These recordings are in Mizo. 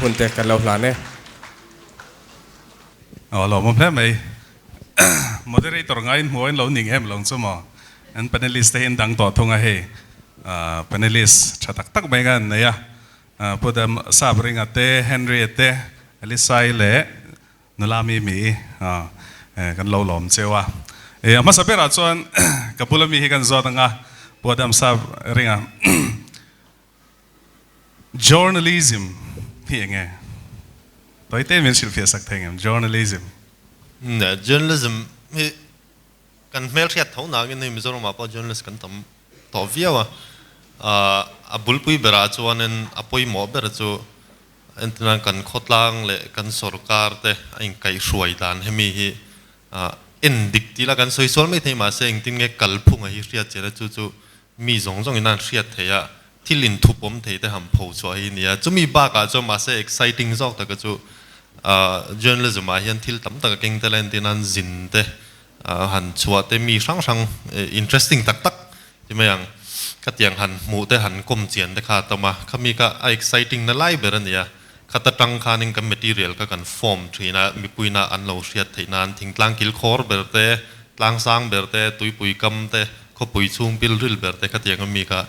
hun te kan lo hlan e. Aw lawmawm hle mai. Moderator ngaiin hmuh in lo ning em lo chu maw? An panelist te hi an dang tawh thung a hei. Panelist tha tak tak mai khan an nei a. Pu Dam Sap Ringa te, Henry-a te, Elisai leh Nula Mimi kan lo lawm cheu a. A hmasa berah chuan ka bula mi hi kan zawt ang a, Pu Adam Sap Ringa. Journalism hi eng nge? Tawi te min hrilhfiah sak thei ngem? Journalism. Journalism hi kan hmelhriat tho nangin hei Mizoram ah pawh journalist kan tam tawh viau a. A bulpui berah chuanin a pawimawh ber chu entirnan kan khawtlang leh kan sorkar te a inkaihhruai dan hemi hi en dik tih la kan sawi sual mai thei mahse engtin nge kalphunga hi hriat chian a chu chu mi zawng zawngin an hriat theih a, thil inthup awm thei te han pho chhuah hi nia. Chumi bakah chuan mahse exciting zawk taka chu journalism ah hian thil tam tak a keng tel a, entir nan zin te han chhuah te mi hrang hrang interesting tak tak ti mai ang khatiang han hmuh te han kawm chian te kha a tam a, khami kha a exciting na lai ber a nia. Khata tang khanin kan material kha kan form thin a, mipuina an lo hriat theih nan thingtlang kilkhawr ber te, tlangsang ber te, tuipui kam te, khawpui chhung pilril ber te khatiang a mi kha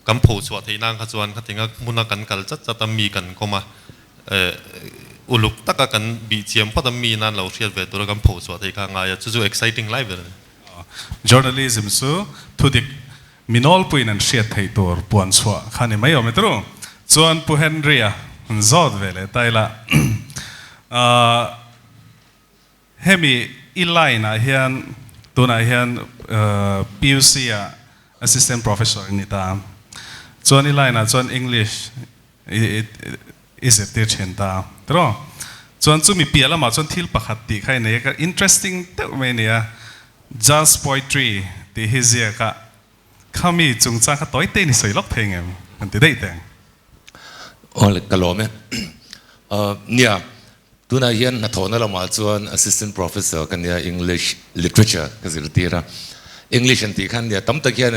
kan pho chhuah theih nan kha chuan khatianga hmuna kan kal chat chat a mi kan kawm a, uluk taka kan bih chiam phawt a mi nan lo hriat ve tura kan pho chhuah theih kha a ngai a, chu chu exciting lai ber a ni. Journalism chu thudik Mi nawlpuiin an hriat theih tur puan chhuah kha ni mai awm e tru. Chuan Pu Henry-a han zawt ve leh ta ila. Hemi i line ah hian tunah hian PUC ah Assistant Professor i ni ta. Chuan i line ah chuan English i zirtir thin ta tiraw. Chuan chumi piah lamah chuan thil pakhat tih kha i nei a, ka interesting deuh mai a ni a. Jazz poetry tih hi ziak a, khami chungchang kha tawi te in i sawi lawk thei ngem? Kan ti daih teng. Aw ka lawm e. Nia, tunah hian hnathawhna lamah chuan Assistant Professor ka nia, English Literature ka zirtir a. English an tih khan nia tam tak hian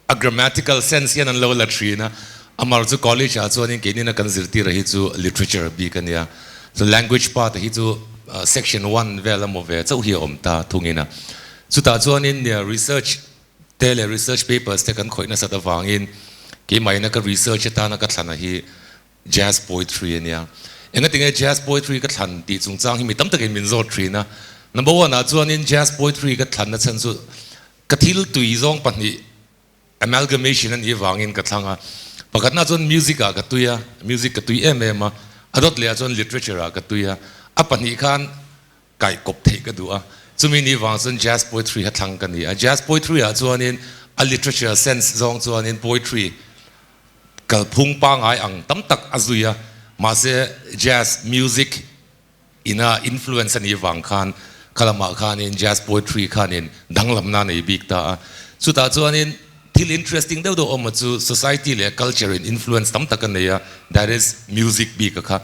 a grammatical sense hian an lo la thin a, amar chu college ah chuanin keinin a kan zirtir a hi chu literature bik a nia, so language part a hi chu section one vel emaw ve chauh hi a awm ta thungin a, chutah chuanin nia research te leh research papers te kan khawih nasat avangin keimahina ka research atana ka thlan a hi jazz poetry a nia. Engatinge jazz poetry ka thlan tih chungchang hi mi tam takin min zawt thin a, number one ah chuanin jazz poetry ka thlanna chhan chu Ka thil tui zawng pahnih amalgamation a nih avangin ka thlang a. Pakhatna chuan music ah ka tui a, music ka tui em em a, a dawt leh ah chuan literature ah ka tui a, a pahnih khan kaih kawp theih ka duh a. Chumi nih vang chuan jazz poetry kha thlang ka ni a. Jazz poetry ah chuanin a literature sense zawng chuanin poetry kalphung pangai ang tam tak a zui a, mahse jazz music Ina influence a nih vang khan khalamah khanin jazz poetry khanin danglamna a nei bik ta a. Chutah chuanin thil interesting deuh deuh awm a chu society leh culture in influence tam tak a nei a, that is music bik a kha.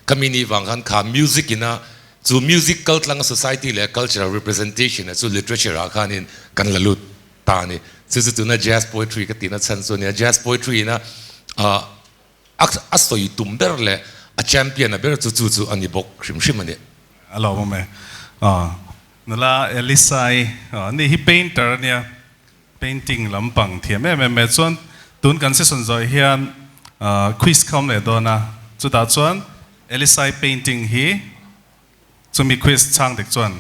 Khami nih vang khan kha music ina chu music kaltlanga society leh cultural representation a chu literature ah khanin kan la lut ta a ni. Chu chu tuna jazz poetry ka tihna chhan chu a nia. Jazz poetry ina A sawi tum ber leh a champion a ber chu chu chu a ni bawk hrim hrim a ni. A lo awm e. Aw nula Elisa-i ni hi painter a nia, painting lampang thiam em em e. Chuan tun kan session zawh hian quiz kha awm leh dawn a, chutah chuan Elisa-i painting hi Chumi quiz chhang dik chuan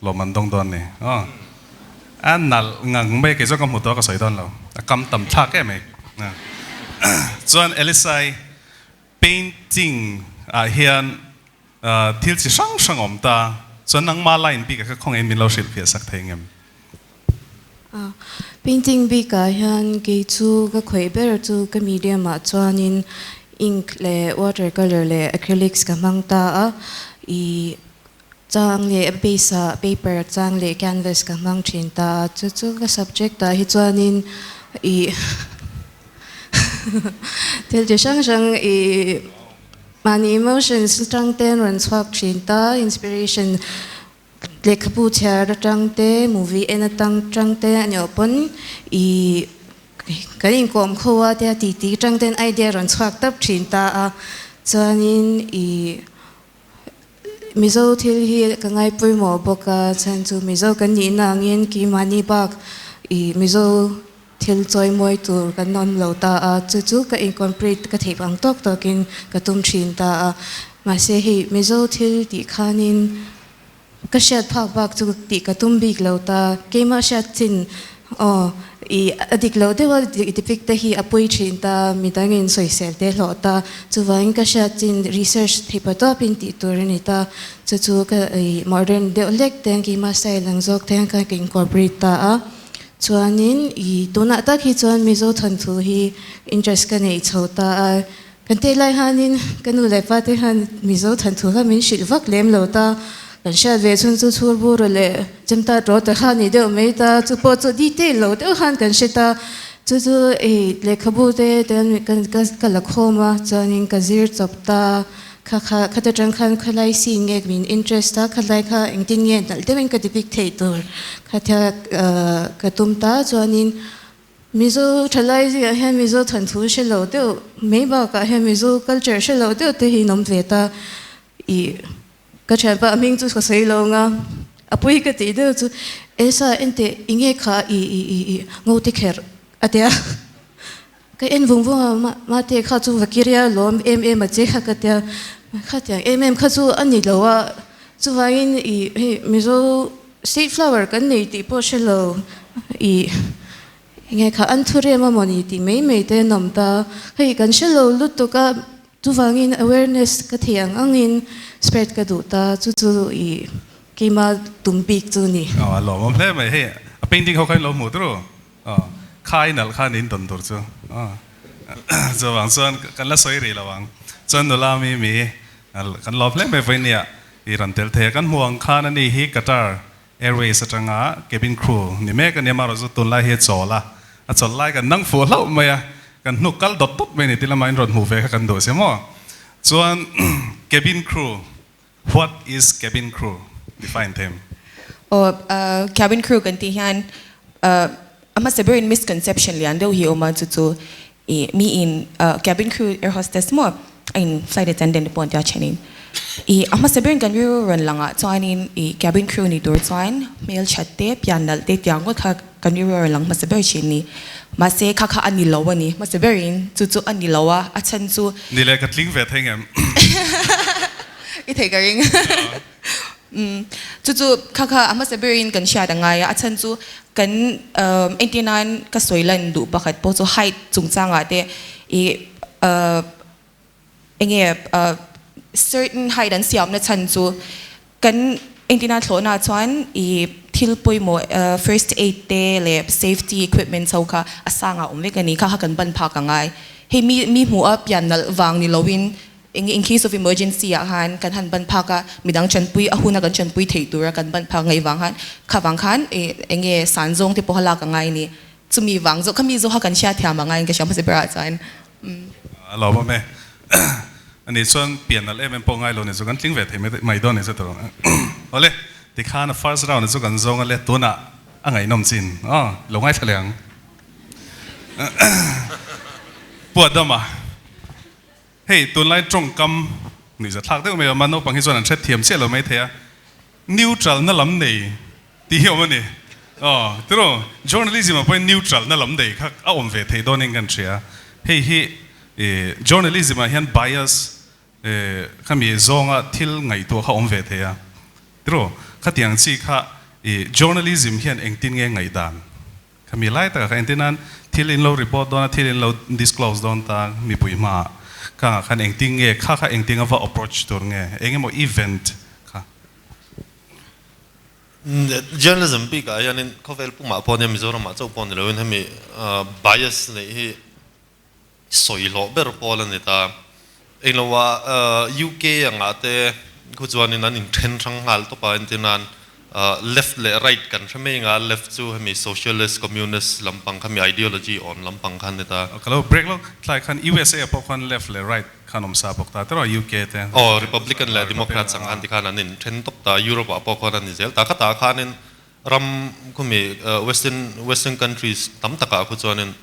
lawm an dawng dawn ni. Aw. A nalh ngang mai kei chuan ka hmu tawh a ka sawi dawn lo. A kam tam thlak em mai. Chuan Elisai painting ah hian thil chi hrang hrang awm ta. Chuan nangma line bik ah kha khawngaih min lo hrilhfiah sak thei ngem? Painting bik ah hian kei chu ka khawih ber chu ka medium ah chuanin ink leh water colour leh acrylics ka hmang ta a, ih chang leh base ah paper chang leh canvas ka hmang thin ta a, chu chu ka subject ah hi chuanin ih thil chi hrang hrang ih mahni emotions atang te an rawn chhuak thin ta, inspiration Lehkhabu chhiar atang te, movie en atang tang te a nih pawn ih kan inkawm kho a tia titi tang ten idea rawn chhuak tap thin ta a. Chuanin i Mizo thil hi ka ngai pawimawh bawk a, chhan chu Mizo kan nihna angin keimahni bak i Mizo thil chawimawi tur kan awm lo ta a, chu chu ka incorporate ka theih ang tawk tawkin ka tum thin ta a. Mahse hei Mizo thil tih khanin Ka hriat phak bak chu tih ka tum bik lo ta, keimah hriat chin aw i a dik lo deuh a depict te hi a pui thin ta, midangin sawisel te hlawh ta, chuvangin ka hriat chin research thei pa tawpin tih tur a ni ta, chu chu ka i modern deuh hlek te keimah style ang zawk te hian ka incorporate ta a, chuanin i tunah tak hi chuan Mizo thawnthu hi interest ka neih chho ta a. Kan teh lai hanin ka nu leh pa te khan Mizo thanthu kha min hrilh vak lem lo ta, kan hriat ve chhun chu chhur bur leh chemta ṭaw ta kha ni deuh mai ta, chu pawh chu detail lo deuh khan kan hre ta, chu chu ei lehkhabu te ten ka la khawm a, chuanin ka zir chawp ta, kha kha khata ṭang khan khalai scene nge min interest a, khalai kha engtin nge nalh deuhin ka depict theih tur kha ka tum ta, chuanin Mizo thalai zingah hian Mizo thanthu hre lo deuh mai bakah hian Mizo culture hre lo deuh te hi an awm ve ta. Ih ka thianpa a hming chu ka sawi lo ang a, a pui ka tih deuh chu Elsa enteh i nge kha i i i i ngo te kherh a tia. Ka en vung vung a ma mate kha chu va kiria lawm em em a che kha ka tia. Khatiang em em kha chu a ni lo a, chuvangin i hei Mizo State flower kan nei tih pawh hre lo i enge kha an thu rem a mawni tih mai mai te an awm ta. Hei kan hre lo lutuk a, chuvangin awareness ka thei ang angin spread ka duh ta, chu chu i keima tum bik chu ni. Aw a lawmawm hle mai, hei a painting ho kha in lo hmuh turu aw khai nalh khan in tawn tur chu aw chuvang chuan kan la sawi rih lo ang chuan nula mi mi kan lawm hle mai vawinia I rawn tel thei a, kan hmuh ang khan ani hi Qatar Airways atanga cabin crew ni mek a nia, amaherawhchu tunlai hi a chawl a, a chawl lai kan nang fuh hlauh mai a, kan hnuk kal dawt dawt mai a ni tih lamah in rawn hmuh ve kha kan duh si maw? Chuan cabin crew, what is cabin crew? Define them. Aw, cabin crew kan tih hian a hmasa berin misconception lian deuh hi a awm a, chu chu I mi in cabin crew air hostess maw a in flight attendant te pawh an tia thenin i a hmasa berin kan rilru rawn lang ah chuanin i cabin crew ni tur chuan hmelthat te pian nalh te tiang ngawt kha kan rilru a rawn lang hmasa ber thin ni mahse kha kha a ni lo a ni hmasa berin chu chu a ni lo a a chhan chu Ni le ka tling ve thei ngem. I thei ka ring. Chu chu kha kha a hmasa berin kan hriat a ngai a, a chhan chu kan entir nan ka sawi lan duh pakhat pawh chu height chungchangah te i enge certain height an siamna chhan chu kan entir nan thlawhna chuan i thil pawimawh first aid te leh safety equipment ho kha a sangah awm vek a ni, kha kha kan ban phak a ngai. Hei mi mi hmuh a pian nalh vang ni loin Eng in case of emergency ah khan kan han ban phak a, midang chanpui a huna kan chanpui theih tura kan ban phak ngaih vang khan kha vang khan eng nge san zawng te pawh a lak a ngai a ni. Chumi vang zawk khami zawk kha kan hriat thiam a ngaiin ka hria hmasa berah chuan. A lawm awm e. Ani chuan pian nalh em em pawh ngai lo ni chu kan tling ve thei mai dawn ni chu tur. Awle, tikhan a first round chu kan zawng a le tunah a ngaihnawm chin aw lo ngaithla leh ang. Pu Adama. Hei tunlai tawngkam nuihza thlak deuh mai a awm a, naupang hi chuan an hret thiam chiah lo mai thei a, neutral na lam nei tih hi a awm a ni. Aw tiraw, journalism ah pawhin neutral na lam nei kha a awm ve thei dawnin kan hria. Hei hi journalism ah hian bias khami zawnga thil ngaihtuah kha a awm ve thei a, tiraw, khatiang chi kha journalism hian engtin nge ngaihdan Khami lai takah khan engtin nan thil in lo report dawn a, thil in lo disclose dawn ta mipui hmaah khangah khan engtin nge kha kha engtin a va approach tur nge, eng emaw event kha. Journalism bikah hianin khawvel pumah pawh nia Mizoramah chauh pawh ni loin hemi bias neih hi sawi hlawh ber pawl a ni ta. Engloah UK angah te khu chuanin an inthen hrang nghal tawp a, entir nan left leh right kan hre mai anga left chu hemi socialist, communist lampang kha mi ideology awn lampang kha a ni ta. Ka lo break lawk, tlai khan USA pawh khan left leh right khan awm sa bawk ta tiraw UK te. Aw Republican leh Democrats ang khan tikhan an inthen tawp ta, Europe ah pawh khuan a ni zel ta. Khatah khanin ram khumi western western countries tam takah khu chuanin.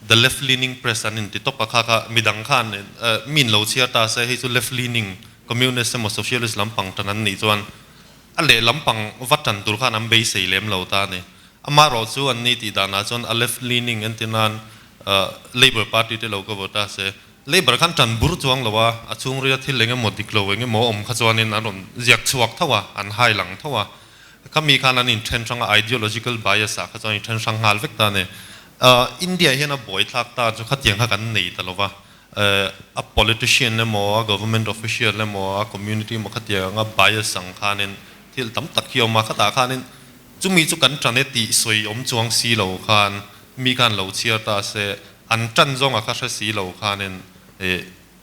The left leaning press an inti tawp a, kha kha midang khan min lo chhiar ta se hei chu left leaning communist emaw socialist lampang tan an nih chuan a leh lampang va tan tur khan an beisei lem lo ta a ni. Amaherawh chu an ni tih danah chuan a left leaning entir nan Labour party te lo cover ta se Labour khan tan bur chuang lo a, a chhungria thil eng emaw dik lo eng emaw awm kha chuanin an rawn ziak chhuak tho a, an hai lang tho a. Khami khan an inthen hrang a, ideological bias ah kha chuan inthen hrang nghal vek ta a ni. India hian a buai thlak ta chu khatiang kha kan nei ta lo va, a politician emaw, a government official emaw, a community emaw khatiang anga bias ang khanin thil tam tak hi a awm a, khatah khanin chumi chu kan tan e tih sawi awm chuang si lo khan mi khan lo chhiar ta se, an tan zawnga kha hre si lo khanin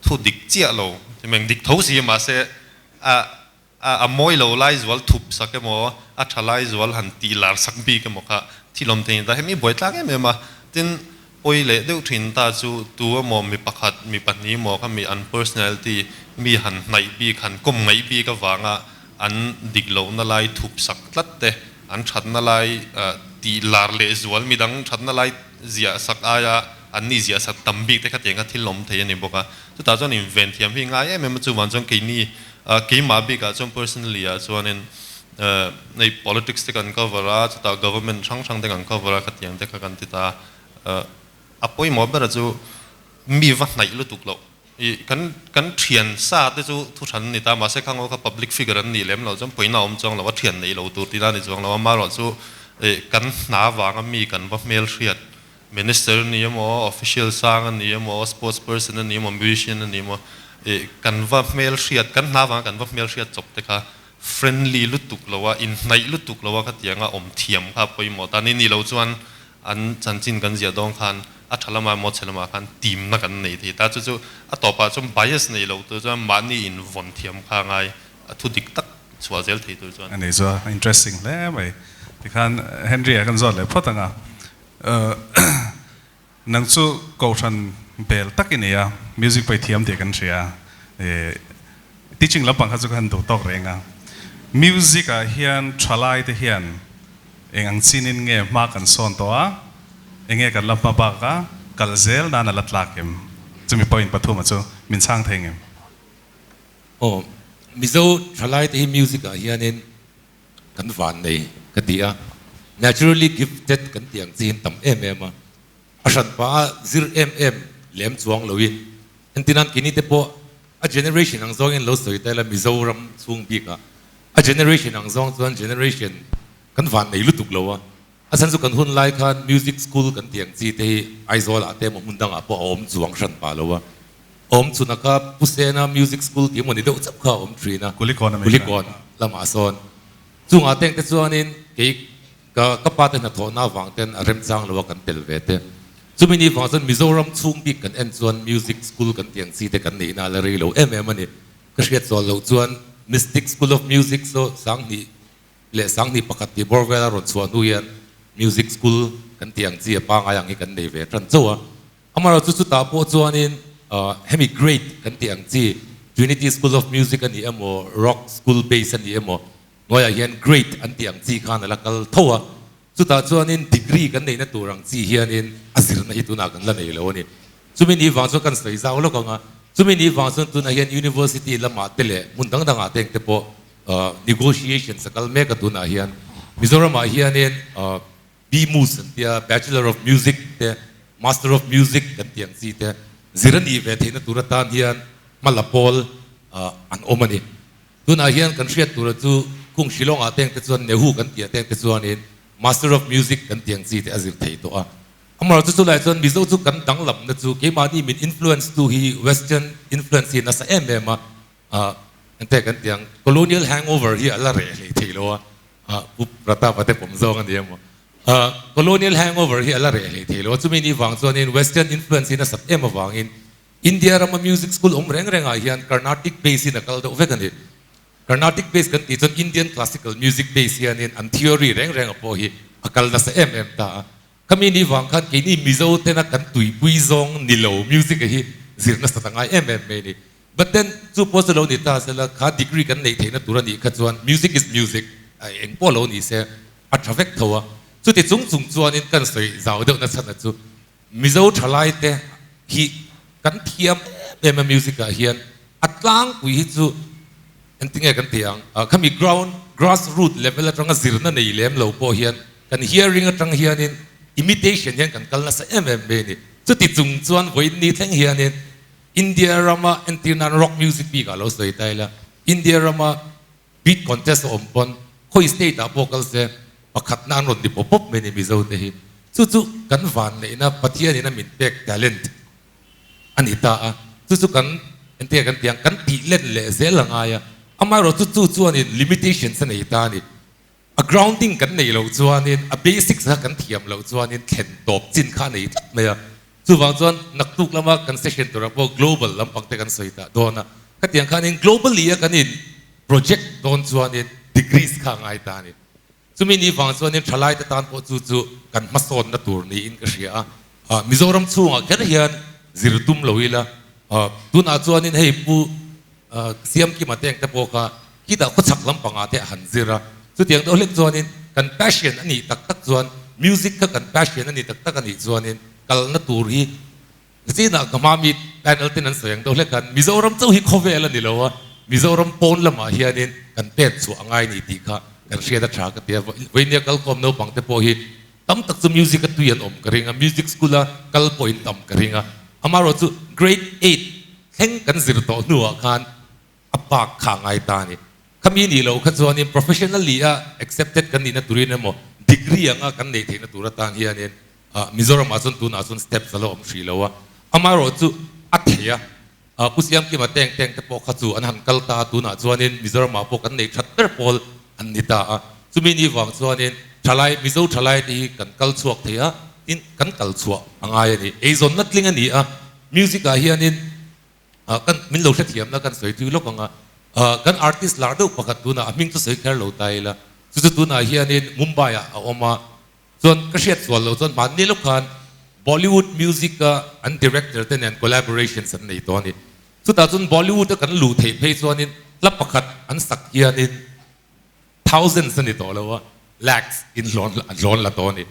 thu dik chiah lo, meng dik tho si mahse a A mawi lo lai zual thup sak emaw, a tha lai zual han tih lar sak bik emaw kha thil awm thei a ni ta. Hemi buai tlak em em a, tin pawi leh deuh thin ta chu tu emaw mi pakhat, mi pahnih emaw kha mi an personality mi han hnaih bik, han kawm ngaih bik avanga an dik lohna lai thup sak tlat te, an thatna lai tih lar leh zual midang thatna lai ziah sak aia an ni ziah sak tam bik te kha tiang kha thil awm thei a ni bawk a. Chutah chuan inven thiam hi ngai em em a, chuvang chuan keini Keimah bikah chuan personally ah chuanin hei politics te kan cover a, chutah government hrang hrang te kan cover a, khatiang te kha kan ti ta a. A pawimawh bera chu mi va hnaih lutuk loh. I kan kan thian sa te chu thu hran a ni ta, mahse khang ho kha public figure an nih lem loh chuan pawina awm chuang lo, a thian neih lo tur tihna a ni chuang lo. Amaherawh chu kan hna vanga mi kan va hmelhriat, Minister a ni emaw, official sang a ni emaw, sports person a ni emaw, musician a ni emaw, ih kan va hmelhriat, kan hna vanga kan va hmelhriat chawp te kha friendly lutuk lo a, inhnaih lutuk lo a khatianga awm thiam kha pawimawh ta. Ni ni lo chuan an chanchin kan ziah dawn khan a tha lamah emaw chhe lamah khan team na kan nei thei ta. Chu chu a tawpah chuan bias nei lo tur chuan mahni invawn thiam kha a ngai, a thu dik tak chhuah zel thei tur chuan. A nei chu a interesting hle mai. Tikhan Henry-a kan zawt leh phawt ang a. Nang chu Kohhran bel tak i nei a, music pawh i thiam tih kan hria a, teaching lampang kha chu ka han duh tawk reng a. Music ah hian thalai te hian eng ang chinin nge hma kan sawn tawh a, eng nge kan la hma bak a, kal zel nan a la tlak em? Chumi point pathuma chu min chhang thei ngem? Aw, Mizo thalai te hi music ah hianin Kan van nei ka ti a, naturally gifted kan tih ang chi hian tam em em a, a hran pah a zir em em lem chuang loin entin an kini te pawh a generation ang zawngin lo sawi ta ila Mizoram chhung bikah a generation ang zawng chuan generation kan van nei lutuk lo a, a chhan chu kan hun lai khan music school kan tih ang chi te hi Aizawl ah te emaw hmun dangah pawh a awm chuang hran pah lo a, awm chhun a kha Pu Sena music school tih emaw ni deuh chauh kha a awm thin a, Kulikawn lamah sawn chungah teng te chuanin kei ka ka pa te hnathawhna avang ten a remchang lo a kan tel ve te. Chumi ni vang chuan Mizoram chhung bik kan en chuan music school kan tih ang chi te kan neihna a la rei lo em em a ni. Ka hriat zual loh chuan Mystic School of Music saw Sanghnih leh Sanghnih pakhat tih bawr vel a rawn chhuah hnu hian music school kan tih ang chi a pangai ang hi kan nei ve tan chauh a. Amaherawhchu chutah pawh chuanin hemi grade kan tih ang chi Trinity School of Music a ni emaw Rock School base a ni emaw hnuaiah hian grade an tih ang chi khan a la kal tho a. Chutah chuanin degree kan neihna tur ang chi hianin a zirna hi tunah kan la nei lo a ni. Chumi ni vang chuan kan sawi zau lawk ang a, chumi ni vang chuan tunah hian University lamah te leh hmun dang dangah te engte pawh negotiations a kal mek a tunah hian Mizoramah hianin BMus an tia, Bachelor of Music te, Master of Music kan tih ang chi te zir a nih ve theihna tur atan hian hma la pawl an awm a ni. Tunah hian kan hriat tura chu Kung Shillong-ah te engte chuan Nehu kan tih ah te engte chuanin Master of Music kan tih ang chi te a zir thei tawh a. Amaherawhchu chulai chuan Mizo chu kan danglamna chu keimahni min influence tu hi Western influence hi nasa em em a, Ente kan ti ang, colonial hangover hi a la reh hlei thei lo a, Pu Pratap-a te pawm zawng a ni emaw. Colonial hangover hi a la reh hlei thei lo a, chumi ni vang chuanin Western influence hi nasat em avangin India rama music school awm reng rengah hian Carnatic base in a kal deuh vek a ni. Carnatic base kan tih chuan Indian classical music base hianin an theory reng renga pawh hi a kal nasa em em ta a. Khami ni vang khan keini Mizo tena kan tuipui zawng ni lo music-a hi zir nasat a ngai em em mai a ni. But then chu pawh chu lo ni ta sela kha degree kan neih theihna tur a nih kha chuan music is music eng pawh lo ni se a tha vek tho a. Chuti chung chung chuanin kan sawi zau deuh nachhan a chu. Mizo thalai te hi kan thiam em em a music ah hian a tlangpui hi chu engtinge kan tih ang khami ground grass root level atanga zirna nei lem lo pawh hian kan hearing atang hianin imitation hian kan kal nasa em em mai a ni. Chuti chung chuan vawiin ni thleng hianin India rama entir nan rock music bik ah lo sawi ta ila India rama Beat contest a awm pawn khawi state ah pawh kal se pakhatna an rawn ti pawp pawp mai a ni Mizo te hi. Chu chu kan vanneihna Pathian in a min pek talent a ni ta a, chu chu kan entir kan tih ang kan tih len leh zel a ngai a, amaherawhchu chu chuanin limitations a nei ta a ni. A grounding kan neih loh chuanin a basics kha kan thiam loh chuanin thlen tawp chin kha a nei tlat mai a. Chuvang chuan naktuk lama kan session turah pawh global lampang te kan sawi ta dawn a, khatiang khanin globally a kan in project dawn chuanin degrees kha a ngai ta a ni. Chumi ni vang chuanin thalai te tan pawh chu chu kan hmasawnna tur niin ka hria a. Mizoram chhungah kher hian zir tum lo ila, tunah chuanin hei Pu Siamkima te engte pawh kha khitah khawchhak lampangah te a han zir a, chutiang deuh hlek chuanin kan passion a nih tak tak chuan music kha kan passion a nih tak tak a nih chuanin kalna tur hi zinah ka hma mi panel ten an sawi ang deuh hlek khan Mizoram chauh hi khawvel a ni lo a, Mizoram pawn lamah hianin kan pek chhuah a ngai ni tih kha kan hriat a tha ka ti a, vawinia kalkhawm naupang te pawh hi tam tak chu music a tui an awm ka ring a, music school a kal pawhin tam ka ring a, amaherawhchu grade eight thleng kan zir tawh hnuah khan a bak kha a ngai ta a ni. Khami nih loh kha chuanin professionally a accepted kan nihna turin emaw degree anga kan neih theihna tur atan hianin Mizoramah chuan tunah chuan steps a la awm hrih lo a, amaherawhchu a thei a, Pu Siamkima teng teng te pawh kha chu an han kal ta a, tunah chuanin Mizoramah pawh kan nei that ber pawl an ni ta a, chumi ni vang chuanin thalai Mizo thalai te hi kan kal chhuak thei a, tin kan kal chhuah a ngai a ni. Eizawnna tling a ni a, music ah hianin kan min lo hrethiamna kan sawi thui lawk ang a, kan artist lar deuh pakhat tunah a hming chu sawi kher lo ta ila, chu chu tunah hianin Mumbai ah a awm a, Chuan ka hriat sual lo chuan mahni lawk khan Bollywood music a an director te nen collaborations an nei tawh a ni. Chutah chuan Bollywood a kan luh theih phei chuanin hla pakhat an sak hianin thousands a ni tawh lo a, lakhs in hlawn an hlawn la tawh a ni.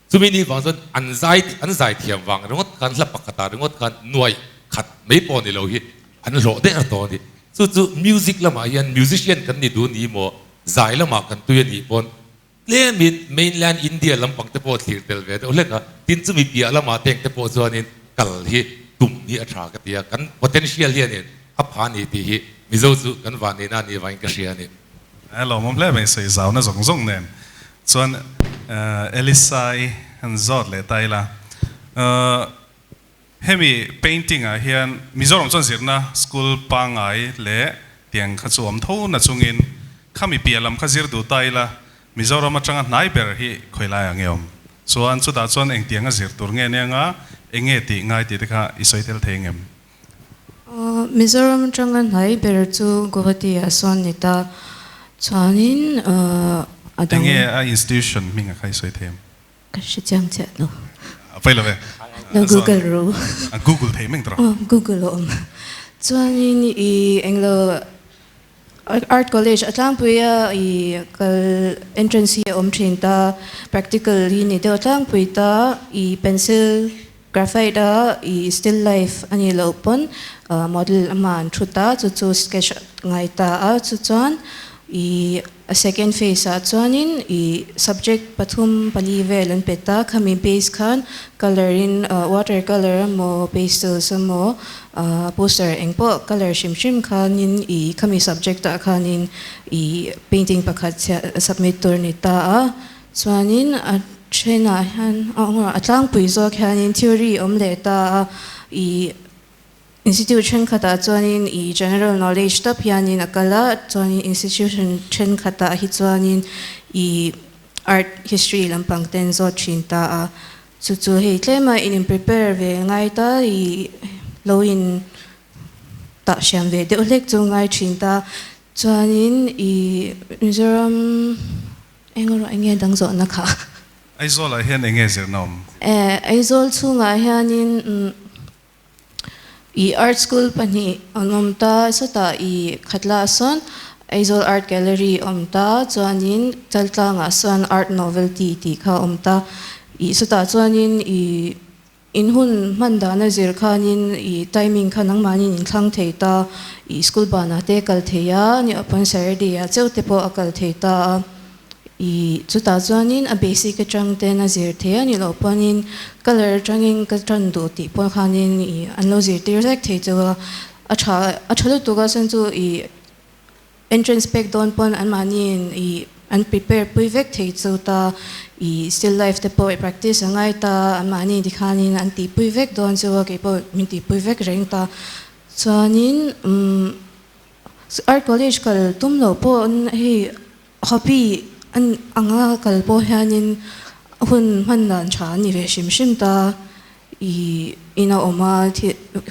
Chumi ni vang chuan an zai an zai thiam vang ringawt khan hla pakhatah ringawt khan nuaih khat mai pawh ni lo hi an hlawh der tawh a ni. Chu chu music lamah hian musician kan ni duh ni maw zai lamah kan tui a nih pawn Tlemin mainland India lampang te pawh thlir tel ve deuh hlek a, tin chumi piah lamah teng te pawh chuanin kal hi tum hi a tha ka ti a, kan potential hianin a pha ni tih hi Mizo chu kan vanneihna a nih vangin ka hria a ni. A lawmawm hle mai sawi zauna zawng zawng nen chuan Elisa-i han zawt leh ta ila. Hemi painting ah hian Mizoram chuan zirna school pangngai leh tiang kha chu awm tho na chungin khami piah lam kha zir duh ta ila Mizoram atanga hnai ber hi khawi lai ah nge awm? Chuan chutah chuan engtianga zir tur nge nia nga enge tih ngai tih te kha i sawi tel thei ngem? Mizoram atanga hnai ber chu Guwahati ah sawn ni ta chuanin a dang. Enge a institution hming a kha i sawi thei em? Ka hre chiang chiah lo. A pawi lo ve. Lo Google ru. A Google thei meng tawh. Aw Google a awm. Chuanin i englo Art College a tlangpui a i kal entrance hi a awm thin ta, practical hi ni deuh a tlangpui ta, i pencil graphite a i still life a nih loh pawn model a hma an thu ta, chu chu sketch ngai ta a, chu chuan i A second phase ah chuanin i subject pathum pali vel an pet a, khami base khan colour in water colour emaw pastels emaw poster eng pawh colour hrim hrim khanin i khami subject ah khanin i painting pakhat submit tur ni ta a, chuanin a thenah hian a tlangpui zawk hianin theory awm leh ta a i Institute thenkhatah chuanin i general knowledge tap hianin a kal a, chuanin institution thenkhatah hi chuanin i art history lampang ten zawt thin ta a. Chu chu hei tlema in in prepare ve ngai ta, i lo in tah hriam ve deuh hlek chu ngai thin ta. Chuanin i Mizoram eng erawh eng nge dang zawhna kha? Aizawlah hian eng nge zirna awm? Aizawl chhungah hianin I art school pahnih an awm ta, sawtah i Khatla sawn Aizawl Art Gallery a awm ta, chuanin Chaltlangah sawn Art Novelty tih kha a awm ta. I sawtah chuanin i In hun hman dan a zir khanin i timing kha nangmahnin in thlang thei ta, i school banah te kal thei a, ni pawn Saturday ah cheu te pawh a kal thei ta a, i chutah chuanin a basic atang ten a zir thei a ni loh pawnin colour atangin ka tan duh tih pawh khanin i an lo zirtir vek thei chu a, a tha a tha lutuk a chuan chu i Entrance pek dawn pawn anmahniin i an prepare pui vek thei chu ta, i still life te pawh i practice a ngai ta, anmahni tikhanin an tihpui vek dawn chu a, kei pawh min tihpui vek reng ta. Chuanin umm art college kal tum loh pawh hei hobby anga kal pawh hianin hun hman dan tha an ni ve hrim hrim ta. I in a awm a,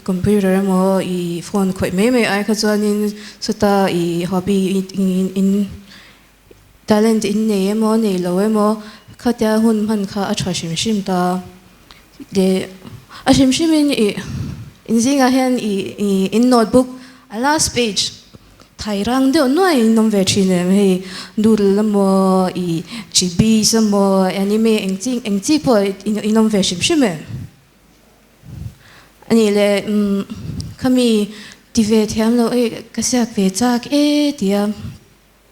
computer emaw i phone khawih mai mai ai kha chuanin sawta i hobby in talent in nei emaw nei lo emaw khatia hun hman kha a tha hrim hrim ta. Leh a hrim hrimin i in zingah hian i in notebook a last page Thai rang deuh nuai in awm ve thin em hei noodle emaw i chibis emaw anime eng chi eng chi pawh in awm ve hrim hrim em anih leh umm khami ti ve thiam loh hei ka ziak ve chak e tia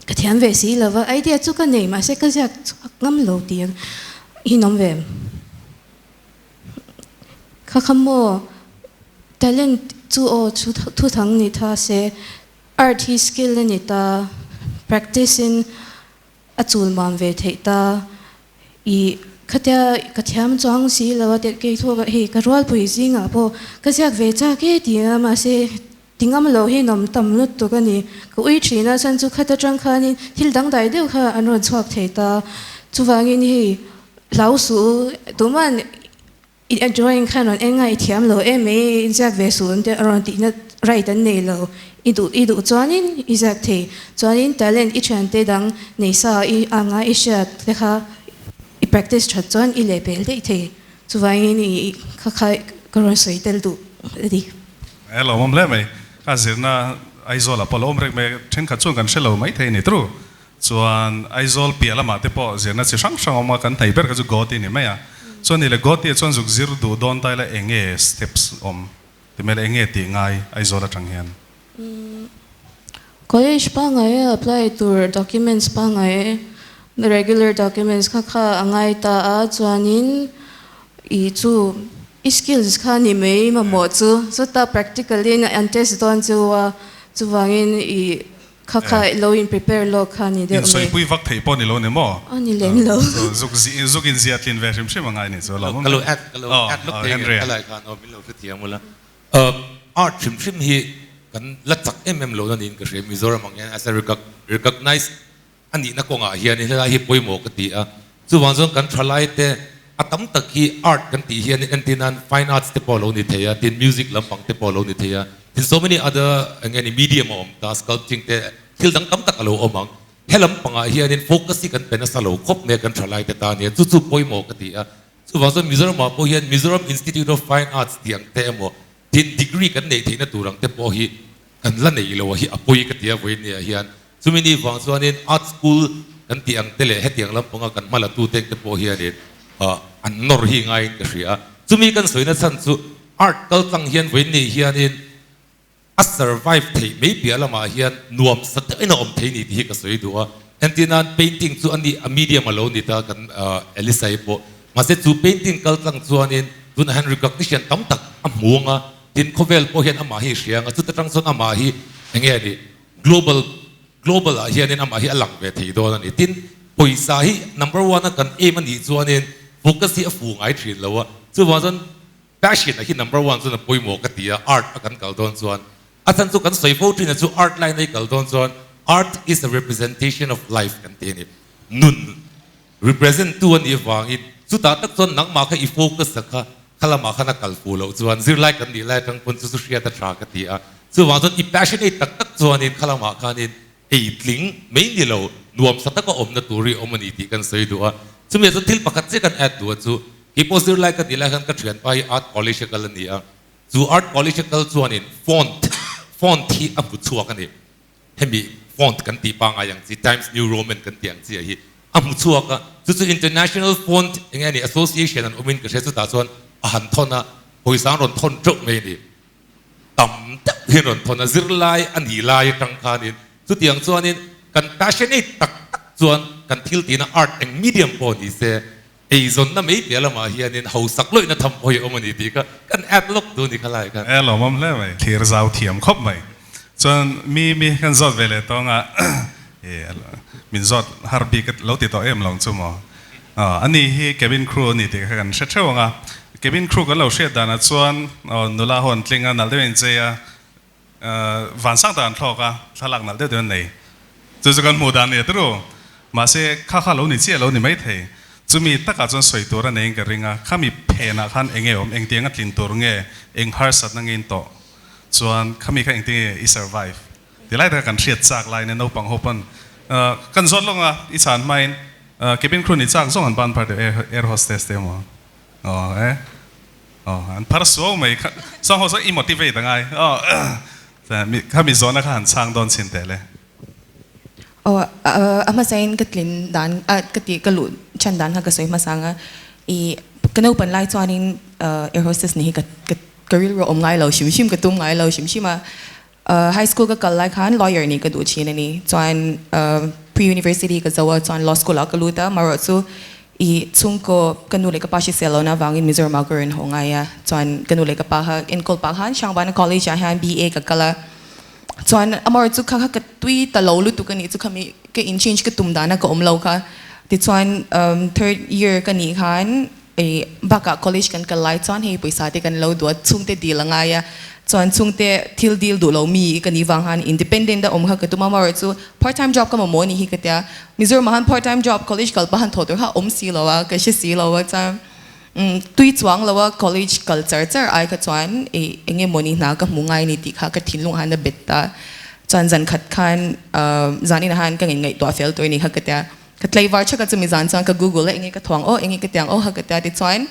ka thiam ve si lova idea chu ka nei mahse ka ziak chhuak ngam lo tih in awm ve em. Kha kha maw talent chu aw thu thang ni tha se art hi skill a ni ta practice in a chul mam ve theih ta i khatia ka thiam chuang si lo a kei thawk ah hei ka rualpui zingah pawh ka ziak ve chak e ti a mahse ti ngam lo hi nawm tam lutuk a ni ka ui thin a chuan chu khat atang khanin thil dangdai deuh kha an rawn chhuak thei ta chuvangin hei Hlau suh u, tuman i drawing khan rawn en ngai thiam lo em mai, i ziak ve suh te a rawn tihna right an nei lo, i duh i duh chuanin i ziak thei, chuanin talent i thiante dang nei sa i anga i hriat te kha i practice that chuan i leh pel daih thei, chuvangin i kha kha ka rawn sawi tel duh a ni. E lawmawm hle mai, ka zirna Aizawl ah pawh a lo awm reng mai, thenkhat chuan kan hre lo maithei a ni tru. Chuan Aizawl piah lamah te pawh zirna chi hrang hrang a awm a, kan hnaih ber kha chu Guwahati ni mai a. Chuan ni le Guwahati ah chuan zuk zir duh dawn ta ila eng nge steps awm ti mai le, eng nge tih ngai Aizawl atang hian? College pangngai a apply tur documents pangngai regular documents kha kha a ngai ta a, chuanin i chu i skills kha ni mai mamawh chu, chuta practical in an test dawn chu a, chuvangin i Kha kha lo in prepare lawk kha ni deuh mai. Insawi vak theih pawh ni lo ni maw? A ni lem lo. Zuk zuk in zia tlin ve hrim hrim a ngai ni chu lo. Ka lo add ka lo add lawk thei nge ka lai khan aw min lo hrethiam ula. Art hrim hrim hi kan la chak em em lo na niin ka hria Mizoram ang hian as a recognize a nihna kawngah hian helai hi pawimawh ka ti a. Chuvang chuan kan thalai te a tam tak hi art kan tih hian entir nan fine arts te pawh a lo ni thei a, tin music lampang te pawh a lo ni thei a, tin so many other eng nge ni medium a awm ta, sculpting te thil dang tam tak a lo awm ang. He lampangah hianin focus hi kan pe nasa lo khawp mai a kan thalai te tan hian chu chu pawimawh ka ti a. Chuvang chuan Mizoramah pawh hian Mizoram Institute of Fine Arts tih ang te emaw tin degree kan neih theihna tur ang te pawh hi kan la neih lo a hi a pawi ka ti a vawiin hian. Chumi ni vang chuanin art school kan tih ang te leh hetiang lampanga kan hma latu te te pawh hianin an nawr hi ngaiin ka hria a. Chumi kan sawina chhan chu art kal tlang hian vawiin ni hianin a survive theih mai piah lamah hian nuam sa deuhin a awm thei ni tih hi ka sawi duh a. Entir nan painting chu a ni a medium a lo ni ta kan Elisa-i pawh. Mahse chu painting kal tlang chuanin tunah hian recognition tam tak a hmu ang a, tin khawvel pawh hian amah hi a hria ang a, chuta tang chuan amah hi eng nge a nih? Global Global ah hianin amah hi a lang ve thei dawn a ni. Tin, pawisa hi number one a kan aim a nih chuanin focus hi a fu ngai thin lo a. Chuvang chuan passion a hi number one chuan a pawimawh ka ti a, art a kan kal dawn chuan. A chhan chu kan sawi fo thin a chu art line a i kal dawn chuan art is a representation of life kan ti a ni. Nun represent tu a nih avangin chutah tak chuan nangmah kha i focus a kha kha lamah khan a kal fuh loh chuan zirlai kan nih lai atang pawn chu chu hriat a tha ka ti a, chuvang chuan i passionate tak tak chuanin kha lamah khanin ei tling mai ni lo nuam sa taka awmna tur hi awm a ni tih kan sawi duh a, chumi ah chuan thil pakhat chiah kan add duh a chu keipawh zirlai ka nih lai khan ka thianpa hi art college a kal a ni a, chu art college a kal chuanin font font hi a hmu chhuak a ni. Hemi font kan tih pangngai ang chi, Times New Roman kan tih ang chi ah hi a hmu chhuak a, chu chu International Font eng nge ni Association an awmin ka hria chutah chuan a han thawn a, pawisa an rawn thawn teuh mai a ni. Tam deuh hian rawn thawn a, zirlai a nih lai atang khanin chutiang chuanin kan passionate tak tak chuan kan thil tihna art eng medium pawh ni se eizawnna mai piah lamah hianin hausak lawihna tham pawh hi a awm a ni tih kha kan add lawk duh a ni kha lai khan. E lawmawm hle mai, thlir zau thiam khawp mai. Chuan mi mi kan zawt ve leh tawng a, min zawt har bik lo ti tawh em lo ang chu maw? A ni hi cabin crew a ni tih kha kan hre theuh ang a, cabin crew kan lo hriat danah chuan nula ho an tling a, nalh deuhin an chei a, vansang tak an thlawk a, thlalak nalh deuh deuh an nei. Chu chu kan hmuh dan a ni a turu. Mahse kha kha lo ni chiah lo ni maithei. Chumi takah chuan sawi tur a neiin ka ring a, khami phenah khan eng nge awm, engtiang a tlin tur nge, eng harsatna nge in tawh chuan khami kha engtin nge i survive ti lai taka kan hriat chak laiin naupang ho pawn kan zawt lawng a, i chhan hmain Cabin crew ni chak zawng an ban phar deuh air hostess te emaw aw e aw an phar suau mai kha chuang ho chuan i motivate a ngai aw khami zawhna kha han chhang dawn chhin teh le. Aw a hmasain ka tlin dan a ka tih ka luh chhan dan kha ka sawi hmasa ang a i ka naupan lai chuanin air hostess ni hi ka ka rilru a awm ngai lo hrim hrim ka tum ngai lo hrim hrim a. High school ka kal lai khan lawyer nih ka duh thin a ni. Chuan pre-university ka zo a, chuan law school ah ka lut a, marawh chu i chhungkaw ka nu leh ka pa hrisel lohna avangin Mizoram ah ka rawn haw ngai a. Chuan ka nu leh ka pa kha enkawl pah khan Hrangvana College ah hian BA ka kal a. Chuan amarawh chu kha kha ka tui ta lo lutuk a nih chu khami ka in change ka tum dana ka awm lo kha. Tichuan third year ka nih khan I bakah college kan kal lai chuan hei pawisa te kan lo duat chhungte dil a ngai a, chuan chhungte thil dil duh lo mi ka nih vang khan independent a awm kha ka tum a, amaherawh chu part time job ka mamawh a nih hi ka tia, Mizoram ah khan part time job college kal pah han thawh tur kha a awm si lo a, ka hre si lo a, chuan tui chuang lo a college kal char char ai kha chuan i eng emaw ni hna ka hmu ngai a ni tih kha ka thinlung ah khan a bet ta, chuan zan khat khan zan inah khan ka ngaihtuah fel tur a nih kha ka tia. Ka tlaivar chhak a chumi zan chuan ka google a enge ka thuang aw enge ka tiang aw ha ka tia tichuan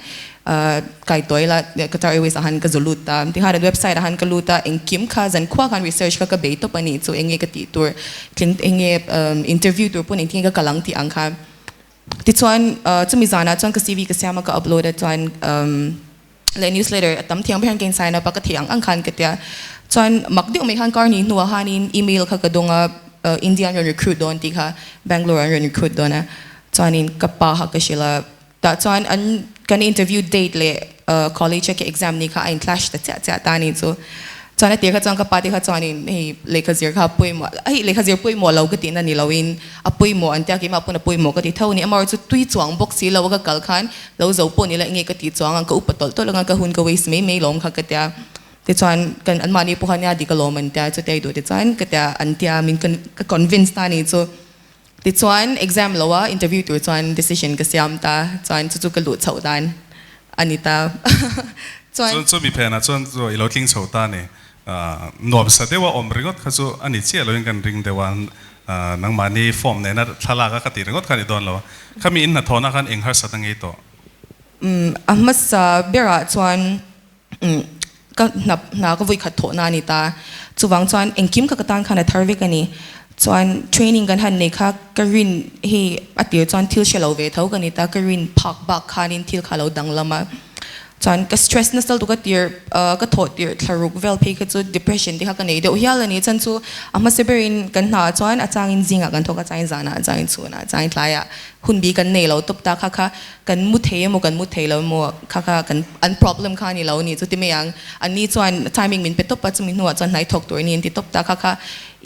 kai tuai la Qatar Airways ah han ka zu lut ta tikhan an website ah han ka lut a engkim kha zan khua khan research kha ka bei tawp a nih chu enge ka tih tur tling enge interview tur pawn engtin nge ka kal ang tih ang kha tichuan chumi zanah chuan ka CV ka siam a ka upload a chuan leh newsletter a tam thiang ber hian ka in sign up a ka theih ang ang khan ka tia chuan mak deuh mai khan kar ni hnuah khanin email kha ka dawng a India an rawn recruit dawn tih kha Bangalore an rawn recruit dawn a chuanin ka pa kha ka hrilh a tah chuan an kan interview date leh college a ka exam ni kha a in clash ta chiah chiah ta a ni chu Chuan a tir kha chuan ka pa te kha chuanin hei lehkha zir kha a pawimawh, hei lehkha zir pawimawh lo ka tihna ni loin a pawimawh an tia keimah pawn a pawimawh ka ti tho a ni. Amaherawhchu chu tui chuang bawk si lo a ka kal khan lo zo pawh ni la enge ka tih chuang ang ka upa tawlh tawlh anga ka hun ka waste mai mai lawm kha ka tia. Tichuan kan anmahni pawh kha nia dik alawm an tia chutia i duh tichuan ka tia an tia min ka convince ta a ni chu. Tichuan exam lo a interview tur chuan decision ka siam ta chuan chu chu ka luh chhoh dan a ni ta. Chuan. Chuan chu mi phenah chuan chu i lo tling chho ta a ni. Nuam sa deuh a awm ringawt kha chu a ni chiah loin kan ring deuh a, nangmahni form nena thlalak a ka tih ringawt kha a ni dawn lo a. Khami in hnathawhna khan eng harsat a ngei tawh? A hmasa berah chuan Ka hnap hna ka vui khat thawhna a ni ta. Chuvang chuan engkim kha ka tan khan a thar vek a ni. Chuan training kan han nei kha ka rin hei a tir chuan thil hre lo ve tho ka ni ta, ka rin phak bak khanin thil kha a lo danglam a. Chuan ka stress nasa lutuk a tir ka thawh tirh thlaruk vel phei kha chu depression te kha ka nei deuh hial a ni. Chuan chu a hmasa berin kan hnaah chuan a changin zingah kan thawk a, changin zanah, changin chhunah, changin tlaiah hun bi kan nei lo tawp ta kha kha kan mu thei emaw kan mu thei lo emaw kha kha kan an problem kha a ni lo a ni chu ti mai ang an ni chuan timing min pe tawp a chumi hnuah chuan hnai thawk tur a ni an ti tawp ta kha kha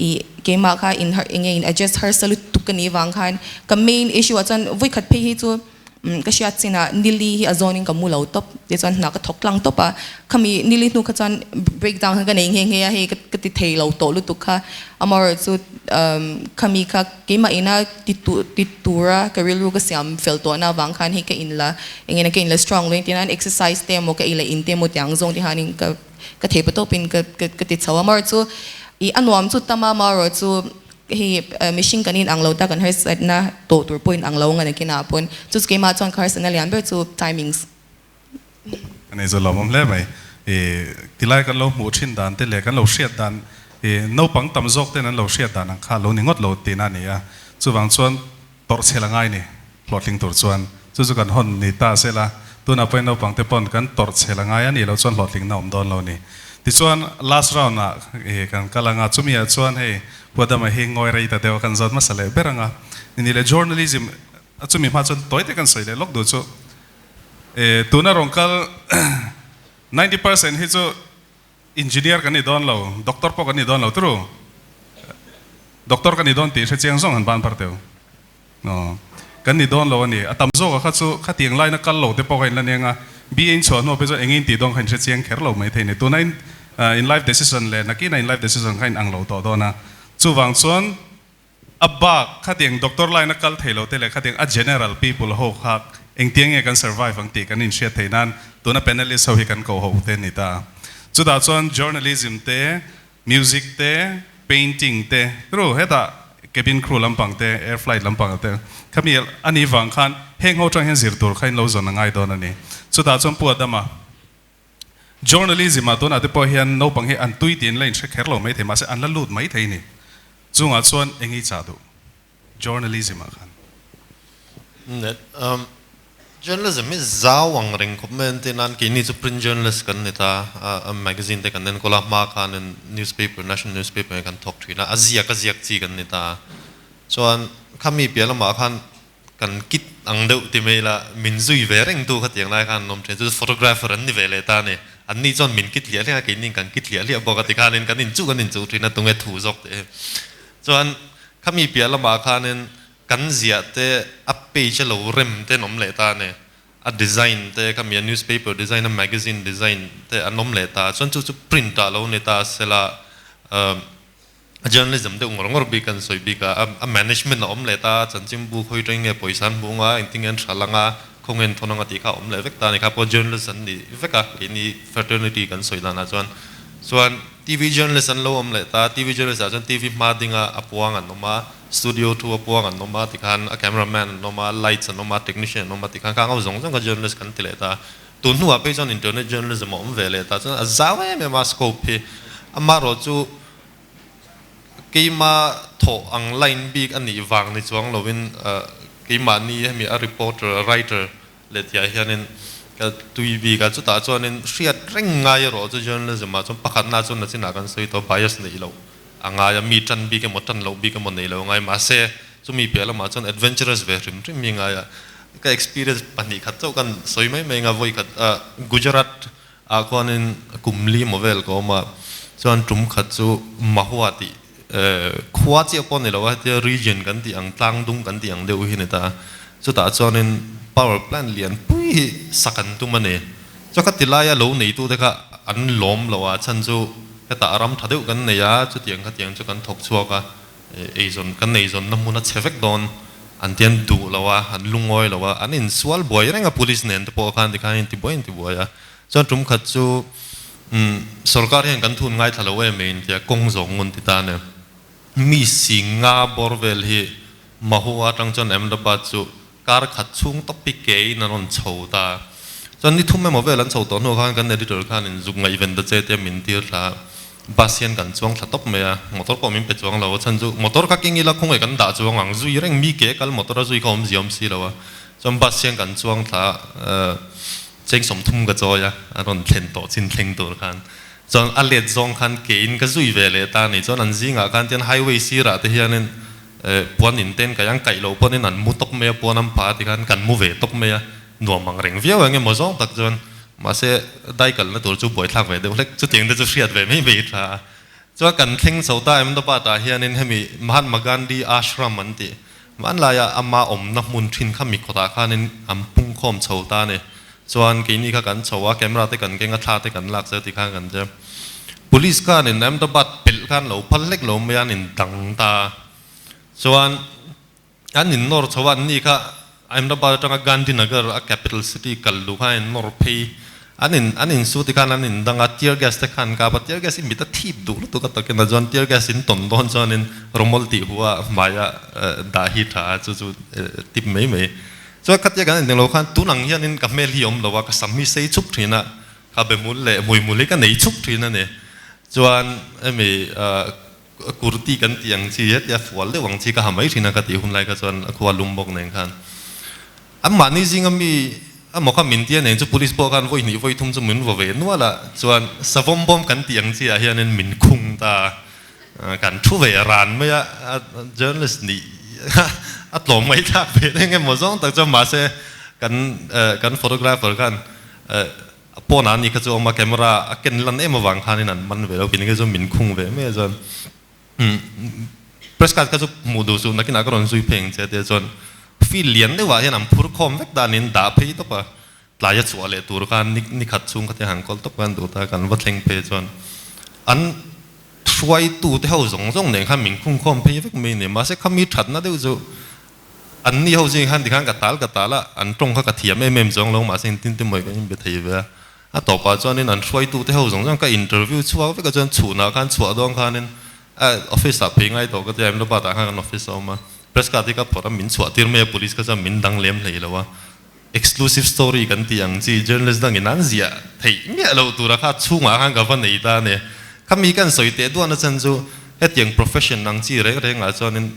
ih keimah kha in eng nge in adjust harsa lutuk a nih vang khan ka main issue ah chuan vawikhat phei hi chu ka hriat chinah nili hi a zawnin ka mu lo tawp tichuan hna ka thawk tlang tawp a khami nili hnu kha chuan breakdown kha ka nei nghe nghe a hei ka ti thei lo tawh lutuk kha amaherawhchu khami kha Keimah ina ti ti tura ka rilru ka siam fel tawhna avang khan hei ka in la eng ina ka in la strong lo engtin an exercise te emaw ka ei la in te emaw tiang zawng te hianin ka ka thei pa tawpin ka ka ka ti chho a amaherawhchu ih a nuam chu tam a amaherawhchu hei mihring kan in ang lo ta kan harsatna tawh tur pawh in ang lo ngan akinah pawn chu chu keimah chuan ka harsatna lian ber chu timings. A nei chu lawmawm hle mai. I tilai kan lo hmuh thin dan te leh kan lo hriat dan i naupang tam zawk ten an lo hriat dan ang kha lo ni ngawt lo tihna a ni a. Chuvang chuan tawrhchhel a ngai ni hlawhtling tur chuan chu chu kan hawn ni ta sela. Tunah pawhin naupang te pawn kan tawrh chhel a ngai a nih loh chuan hlawhtling na awm dawn lo a ni. Tichuan last round ah kan kal ang a, chumi ah chuan hei Pu Adama hi ngawi rei ta deuh a kan zawt hmasa leh ber ang a. Ni leh journalism a chumi hma chuan tawi te kan sawi leh lawk duh chu tuna rawn kal 90% hi chu Engineer kan ni dawn lo, doctor pawh kan ni dawn lo turu. Doctor kan ni dawn tih hre chiang zawng han ban par teu. Aw, kan ni dawn lo a ni. A tam zawk a kha chu khatiang line a kal lo te pawh kha in la neng a, BA in chhuah hnu ah phei chuan eng in tih dawn kha in hre chiang kher lo mai thei ni. Tuna in in life decision leh nakin a in life decision kha in ang lo tawh dawn a. Chuvang chuan A bak khatiang doctor line a kal thei lo te leh khatiang a general people ho kha engtiang nge kan survive ang tih kan inhriat theih nan tuna panelist ho hi kan koh ho te a ni ta. Chutah chuan journalism te, music te, painting te, ru hetah cabin crew lampang te, air flight lampang te khami a nih vang khan heng ho tang hian zir tur kha in lo zawn a ngai dawn a ni. Chutah chuan Pu Adama Journalism ah tunah te pawh hian naupang hi an tui tiin la inhre kher lo maithei mahse an la lut maithei ni. Chungah chuan eng i chah duh journalism ah khan? Net, Journalism hi zau ang reng khawp mai an tih nan keini chu print journalist kan ni ta a, magazine te kan enkawl a, hma khanin newspaper, national newspaper nge kan thawk thin a, a ziak a ziak chi kan ni ta. Chuan khami piah lamah khan Kan kit ang deuh ti mai la, min zui ve reng tu kha tiang lai khan an awm thin. Chu chu photographer an ni ve leh ta a ni. An ni chuan min kit hliah hliah a, keini kan kit hliah hliah bawk a ti khanin kan inchuh kan inchuh thin a, tunge thu zawk teh hi. Chuan khami piah lamah khanin kan ziah te a page a lo rem te an awm leh ta a ni. A design te khami a newspaper design a magazine design te an awm leh ta. Chuan chu chu print ah lo ni ta sela Journalism deuh ngawr ngawr bik an sawi bik a, a management a awm leh ta, chanchinbu khawi tawng nge pawisa an hmu anga, engtin nge an hral anga, khawnge an thawn anga tih kha a awm leh vek ta a ni. Kha pawh journalist an ni vek a, keini fraternity kan sawi danah chuan. Chuan TV journalist an lo awm leh ta, TV journalist ah chuan TV hma dinga a puang an awm a, studio thu a puang an awm a tikhan a cameraman an awm a, lights an awm a, technician an awm a tikhan khang ho zawng zawng kha journalist kan ti leh ta. Tun hnuah phei chuan internet journalism a awm ve leh ta chuan a zau em em a scope hi. Amaherawhchu keima thawh ang line bik a nih vang ni chuang lovin keimahni hemi a reporter, a writer leh tihah hianin ka tui bik a, chutah chuanin hriat reng ngai erawh chu journalism ah chuan pakhatna chuan nachinah kan sawi tawh bias neih loh a ngai a, mi tan bik emaw tan loh bik emaw neih loh a ngai mahse chumi piah lamah chuan adventurous ve hrim hrim hi ngai a, ka experience 2 khat chauh kan sawi mai mai anga vawi khat Gujarat Ah khuanin kum li maw vel ka awm a, chuan tum khat chu Mahua tih khua chiah pawh ni lo a, hetia region kan tih ang tlang dung kan tih ang deuh hi a ni ta a, chutah chuanin power plant lian pui hi sak an tum a ni. Chuan kha ti laia lo neitute kha an lawm lo a, chhan chu hetah ram tha deuh kan nei a, chutiang khatiang chu kan thawk chhuak a, eizawn kan eizawnna hmun a chhe vek dawn an ti an duh lo a, an lungawi lo a, an insual buai reng a police nen te pawh khan tikhan in tibuai in tibuai a, chuan tum khat chu umm sorkar hian kan thun ngaithla lo em em tia kawng zawng ngun ti ta nia mi singa bawr vel hi Mahua atang chuan Ahmedabad chu kar khat chhung tawp hi ke in an rawn chho ta chuan ni thum emaw vel an chho tawh hnuah khan kan editor khan in zuk ngaihven ta che tia min tir thla a bus hian kan chuang thla tawp mai a motor pawh min pe chuang lo a chhan chu motor kha keng ila khawngaih kan dah chuang ang zui reng mi ke kal motor a zui kha awmzia awm si lo a chuan bus hian kan chuang thla a cheng 30 ka chawi a a rawn thlen tawh chin thleng tur khan chuan a let zawng khan ke in ka zui ve leh ta a ni chuan an zingah khan tian highway sirah te hianin Puan in ten kai ang kaih loh pawhin an mu tawp mai a, puan an pha tikhan kan mu ve tawp mai a, nuam ang reng viau eng emaw zawng tak chuan mahse dai kalna tur chu buaithlak ve deuh hlek chutiang te chu hriat ve mai mai tha a. Chuan kan thleng chho ta Ahmedabad ah hianin hemi Mahatma Gandhi Ashram an tih hmanlaia ama awmna hmun thin kha mi khawtah khanin an pungkhawm chho ta a ni. Chuan keini kha kan chho a, camera te kan keng a, thla te kan lak zel tikhan kan che. Police khanin Ahmedabad pelh khan lo phal hlek lo mai a, an in dang ta a. Chuan an in nawr chho a, anni kha Ahmedabad atanga Gandhinagar a capital city kal duh khan an in nawr phei. An in an in su tikhan an in dang a, tear gas te khan kap a, tear gas hi mit a thip duh lutuk a takin a, chuan tear gas in tawn dawn chuanin rawmawl tih hu a hmaia dah hi tha a, chu chu tip mai mai. Chuan khatia kan ineng lo khan tun ang hianin ka hmel hi awm lo a, ka sam hi sei chhup thin a, ka be hmul leh hmuihmul hi ka nei chhup thin a ni. Chuan hemi kurti kan tih ang chi hetia fual deuh ang chi ka ha mai thin a ka tih hun lai kha chuan a khua lum bawk nen khan. Anmahni zinga mi A maw kha min tia nen chu police pawh khan vawi hnih vawi thum chu min vaw ve nual a, chuan savawm bawm kan tih ang chiah hianin min khung ta a, kan thu ve ran mai a, journalist nih a tlawm mai thlak ve eng emaw zawng tak chuan mahse kan kan photographer khan pawnah ani kha chu a awm a, camera a ken lan em avang khanin an man ve lo, kei ni kha chu min khung ve mai a chuan Press card kha chu hmuh duh suh nakinah ka rawn zui phei ang che tia chuan field lian deuhah hian an phur khawm vek danin dah phei tawp a, tlai a chhuah leh tur khan ni khat chhung khatia han kawl tawp khan duh ta kan va thleng phei chuan an hruaitute ho zawng zawng nen khan min khung khawm phei vek mai a ni. Mahse khami thatna deuh chu anni ho zing khan tikhan ka tal ka tal a, an tawng kha ka thiam em em zawng lo mahse engtin te mawi kan inbe thei ve a. A tawpah chuanin an hruaitute ho zawng zawng ka interview chhuak vek a chuan chhunah khan chhuah dawn khanin office ah phei ngai tawh ka tia Ahmedabad ah khan kan office a awm a, press card hi ka phawrh a min chhuah tir mai a police kha chuan min dang lem hlei lo a, exclusive story kan tih ang chi journalist dangin an ziah theih miah loh tura kha chhungah khan ka va nei ta a ni. Khami kan sawi teh duahna chan chu hetiang profession ang chi reng rengah chuanin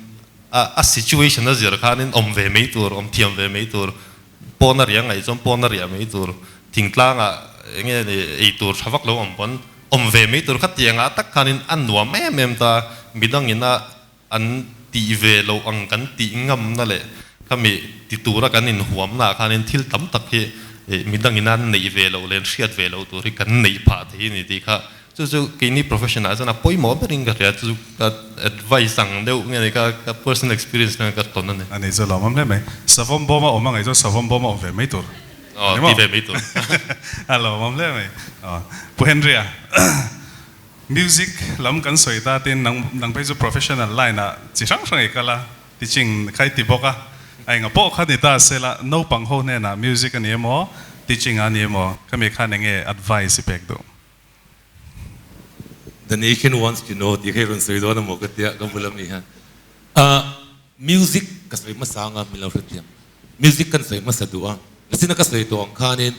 a situation a zir khanin awm ve mai tur, awm thiam ve mai tur. Pawn a riah ngaih chuan pawn a riah mai tur, thingtlangah eng nge ni ei tur tha vak lo awm pawn awm ve mai tur kha tiangah tak khanin a nuam em em ta, midangin a an tih ve loh ang kan tih ngamna leh khami ti tura kan inhuamna ah khanin thil tam tak hi midangin an neih ve loh leh an hriat ve loh tur hi kan neih phah thei a ni tih kha Chu chu keini profession ah chuan a pawimawh berin ka hria, chu chu ka advice ang deuh nge ni ka ka personal experience nge ka tawn a ni. A ni chu lawmawm hle mai. Savawm bawm a awm a ngaih chuan savawm bawm a awm ve mai tur. Aw ti ve mai tur. A lawmawm hle mai. Aw Pu Henry-a music lam kan sawi ta tin nang nang phei chu professional line ah chi hrang hrang i kal a, teaching kha i ti bawk a, a enga pawh kha ni ta sela naupang ho hnenah music a ni emaw teaching a ni emaw khami khan enge advice i pek duh? The nation wants to know tih kha i rawn sawi dawn emaw ka tia ka bula mi hian. Ahh music ka sawi hmasa anga min lo hrethiam. Music kan sawi hmasa duh a, nasina ka sawi tawh ang khanin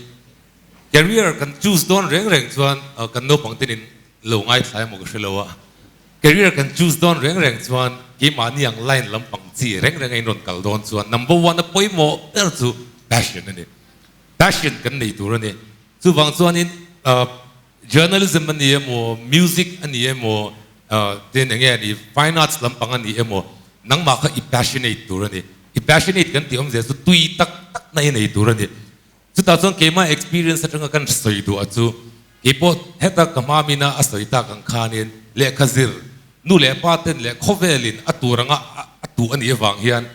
career kan choose dawn reng reng chuan kan naupang ten in lo ngaithla emaw ka hre lo a, career kan choose dawn reng reng chuan keimahni ang line lampang chi reng reng a in rawn kal dawn chuan number one a pawimawh ber chu passion a ni. Passion kan nei tur a ni. Chuvang chuanin journalism a ni emaw, music a ni emaw, tin eng nge a ni, fine arts lampang a ni emaw, nangmah kha i passionate tur a ni. I passionate kan tih awmzia chu tui tak tak na i nei tur a ni. Chutah chuan keimah experience atanga kan sawi duh a chu, keipawh heta ka hma mina a sawi tak ang khanin lehkha zir, nu leh pa ten leh khawvelin a tur anga a tuh a nih avang hian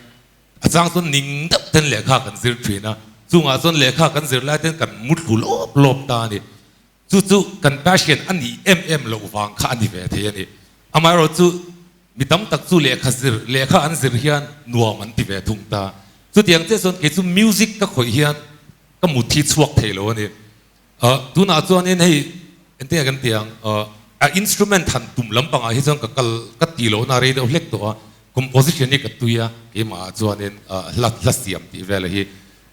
A chang chuan ning deuh ten lehkha kan zir thin a, chungah chuan lehkha kan zir lai ten kan mu thlu lawp lawp ta a ni. Chu chu kan passion a nih em em loh vang kha a ni ve thei a ni. Amaherawh chu mi tam tak chu lehkha zir, lehkha an zir hian nuam an ti ve thung ta. Chutiang chiah chuan kei chu music ka khawih hian ka mut hi chhuak thei lo a ni. Tunah chuanin hei engtinge kan ti ang, a instrument han tum lampangah hi chuan ka kal ka ti lohna rei deuh hlek tawh a, composition hi ka tui a, keimahah chuanin hla hla siam tih vel hi.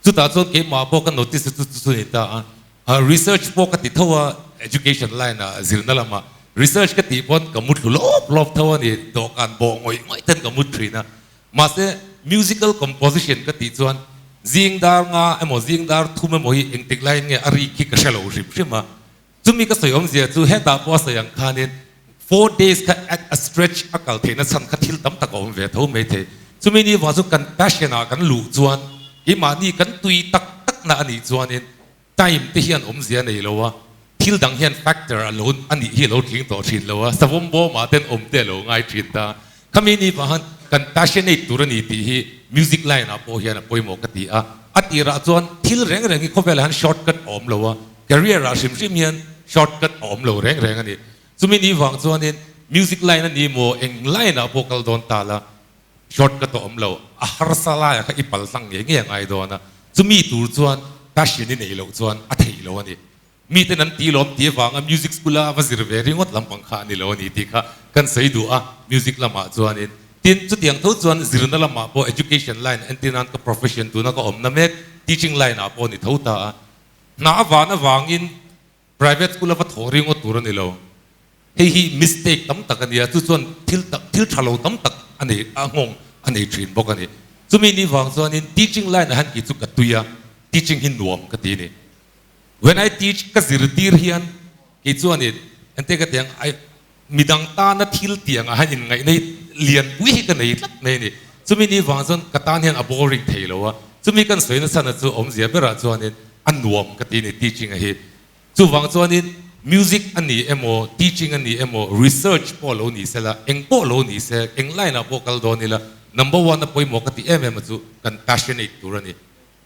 Chutah chuan keimah pawh ka notice chu chu chu ni ta a, research pawh ka ti tho a, education line ah zirna lamah research ka tih pawn ka mu thlu lawp lawp tho a ni, dawhkan bawh ngawih ngawih ten ka mu thin a. Mahse, musical composition ka tih chuan zing dar nga emaw zing dar thum emaw hi engtik laiin nge a rik hi ka hre lo hrim hrim a. Chumi ka sawi awmzia chu hetah pawh a sawi ang khanin 4 days kha at a stretch a kal theihna chhan kha thil tam tak a awm ve tho maithei. Chumi ni vang chu kan passion ah kan luh chuan keimahni kan tui tak takna a nih chuanin time te hian awmzia a nei lo a, thil dang hian factor a lo a nih hi a lo tling tawh thin lo a, savawm bawmah ten awm te a lo ngai thin ta. Khami ni vah han kan passionate tur a ni tih hi music line ah pawh hian a pawimawh ka ti a, a tirah chuan thil reng reng hi khawvelah hian shortcut a awm lo a, career ah hrim hrim hian shortcut a awm lo reng reng a ni. Chumi ni vang chuanin music line a ni maw eng line ah pawh kal dawn ta la, Shortcut a awm lo, a harsa laia kha i pal tlang ngei ngei a ngai dawn a, chumi tur chuan passion i neih loh chuan a theih lo a ni. Miten an ti lawm ti avanga music school a va zir ve ringawt lampang kha a ni lo a ni tih kha kan sawi duh a, music lamah chuanin. Tin, chutiang tho chuan zirna lamah pawh education line entir nan ka profession tuna ka awmna mek teaching line ah pawh a ni tho ta a, hna a van avangin Private school a va thawh ringawt tur a ni lo. Hei hi mistake tam tak a ni a, chu chuan thil tak thil tha lo tam tak a nei a nghawng a nei thin bawk a ni. Chumi ni vang chuanin teaching line ah hian kei chu ka tui a. teaching hi nuam ka ti a ni. When I teach ka zirtir hian kei chuanin engte ka ti ang I midang tana thil tiang ah hian inngaihna hi lianpui hi ka nei tlat mai a ni. Chumi ni vang chuan ka tan hian a boring thei lo a, chumi kan sawi nasa na chu awmzia berah chuanin a nuam ka ti a ni teaching a hi. Chuvang chuanin music a ni emaw, teaching a ni emaw, research pawh lo ni sela, eng pawh lo ni se, eng line ah pawh kal dawn ila, number one a pawimawh ka ti em em a chu kan passionate tur a ni.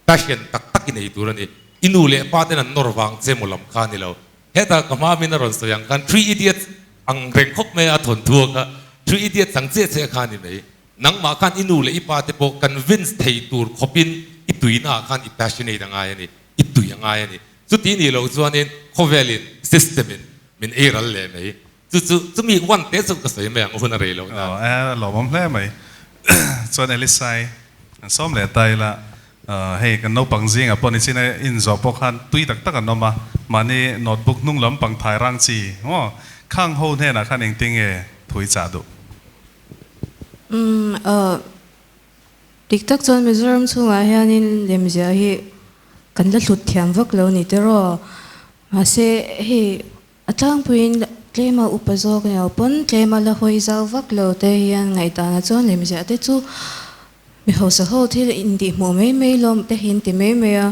Passion tak tak i nei tur a ni. I nu leh pa ten an nawr vang che maw lam kha a ni lo. Hetah ka hma min a rawn sawi ang khan Three Idiots ang reng khawp mai a thawnthu a kha Three Idiots ang chiah chiah kha a ni mai. Nangmah khan i nu leh i pa te pawh convince thei tur khawpin i tuina ah khan i passionate a ngai a ni, i tui a ngai a ni. Chuti nih loh chuanin khawvelin system in min ei ral leh mai. Chu chu chumi one te chu ka sawi mai ang hun a rei loh nan. Aw lawmawm hle mai. Chuan Elisai an sawm leh ta ila hei kan naupang zingah pawh nichin a inzawh pawh khan tui tak tak an awm a, mahni notebook hnung lampang thai rang chi maw khang ho hnenah khan engtin nge thui chah duh? Umm dik tak chuan Mizoram chhungah hianin lemziah hi kan la hlut thiam vak lo ni tiraw? Mahse hei A tlangpuiin tlema upa zawk emaw pawn tlema la hawi zau vak lo te hian ngaihdanah chuan lemziah te chu mi hausa ho thil intihhmuh mai mai lawm te hi an ti mai mai a,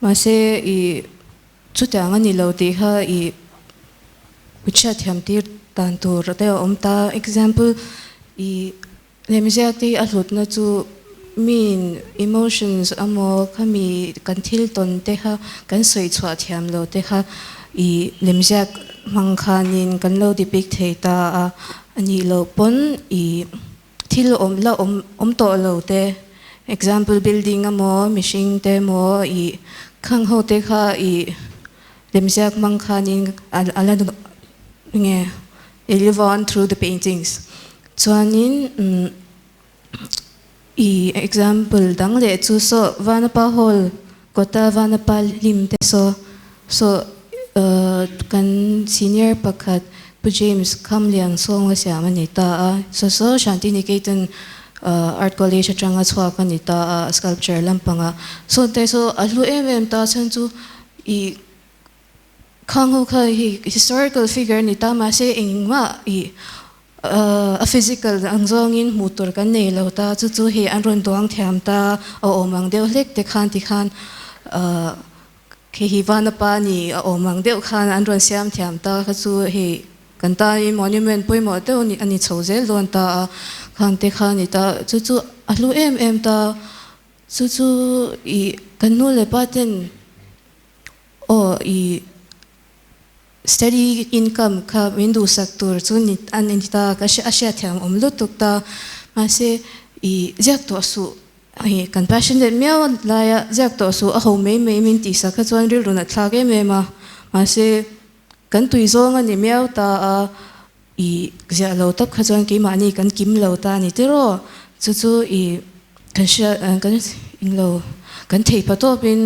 mahse i chutiang a ni lo tih kha i hriat thiam tir dan tur te a awm ta. Example, i Lemziak te hi a hlutna chu miin emotions amaw khami kan thil tawn te kha kan sawi chhuah thiam lo te kha i lemziak hmang khanin kan lo depict thei ta a, a nih loh pawn i thil awm la awm awm tawh lo te example building amaw mihring te emaw i khang ho te kha i lemziak hmang khanin a la nge they live on through the paintings. Chuanin i example dang leh chu saw Vanapa Hall kawta Vanapa lim te saw saw kan senior pakhat Pu James Khamliang Sawnga siam a ni ta a, saw saw Shantiniketan Art College atanga chhuak a ni ta a sculpture lampanga saw te saw a hlu em em ta chhan chu i Khang ho kha hi historical figure a ni ta mahse engmah i a physical ang zawngin hmuh tur kan nei lo ta chu chu hei an rawn duang thiam ta a awm ang deuh hlek te khan tikhan khi hi Vanapa ni a awm ang deuh khan an rawn siam thiam ta kha chu hei kan tanin monument pawimawh deuh a ni chho zel dawn ta a khang te kha a ni ta chu chu a hlu em em ta chu chu i kan nu leh pa ten Aw i steady income kha min duhsak tur chu ni a ni ta ka a hriat thiam awm lutuk ta mahse i ziak tawh suh hei kan passionate miau laia ziak tawh suh a ho mai mai min tihsak kha chuan rilru nat thlak em em a mahse kan tui zawng a ni miau ta a i ziah lo tawp kha chuan keimahni kan kim lo ta a ni tiraw chu chu i kan hria kan englo kan thei pah tawpin